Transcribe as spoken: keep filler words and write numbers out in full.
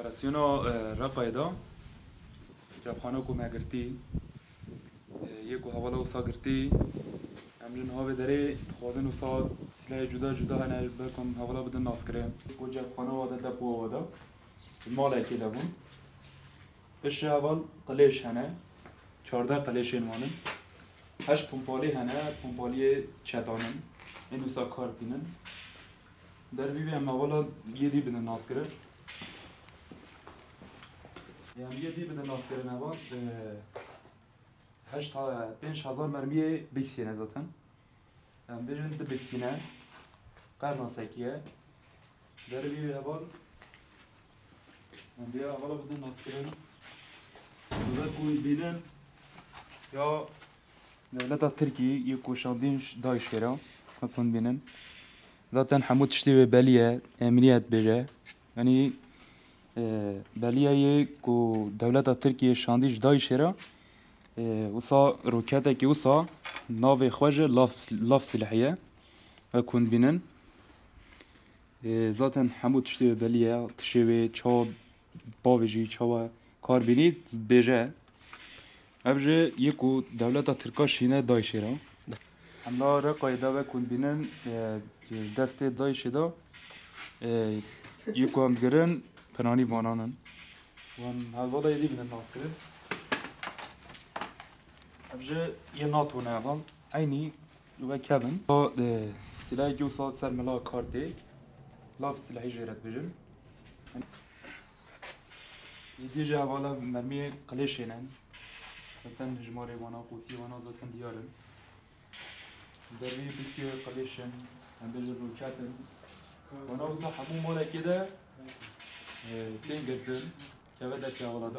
Operasyona, e, Reqayê de cepxana ku me girtî, e, yê ku hevala wisa girtî, em li niha vê derê dixwazin wisa silahê cuda cuda hene, ji ber ku em hevala bidin naskirin. Ku cepxana wa de, depoya wa de, malekê de bûn. Piştre heval qilêş hene, çardeh qilêşên wan in. Heşt pompalî hene, pompaliyê çetan in. Ên wisa kar tînin. Dervî vê em hevala yê dî bidin naskirin. Em yê dî bidin naskirin heval, e, heşt ha-, pênc hezar mermiyê biksiyê ne zaten. Em bêjin du biksî ne. Qerna sekî ye. Dervî vê heval. Em vê hevala bidin naskirin. Li ber ku hûn bînin, ya dewleta Tirkî yê ku şandîn DAIŞê re, wek hûn bînin. Zaten hemû tiştê wê belî ye, emniyet bêje. Yanî, e, belî ye yê ku dewleta Tirkiyê şandî ji DAIŞê re, e, wisa roketekî wisa navê xwe ji lav, lav silahî ye. Wek hûn dibînin. E, zaten hemû tiştê wê belî ye. Tiştê wê çawa bavêjî, çawa kar bînî, bêje. Ev jî yê ku dewleta Tirka şîne DAIŞê re. Em la Reqayê de wek hûn dibînin, e, destê DAIŞê de, e, yê ku em digirin, piranî vanan in. Wan hevala yê dî bidin naskirin. Ev jî yê NATO ne heval. Eynî wek hev in. O, e, silahekî wisa ser mila kar tê. Lav silahî jê re dibêjin. Yê dî jî hevala mermiyê qilêşê ne. Zaten jimarê wana, qûtî wana zaten diyar in. Dervî biksiyê qilêş in, em bêjin roket in. Wana wisa hemû malekê de, e, tên girtin, keve destê hevala de.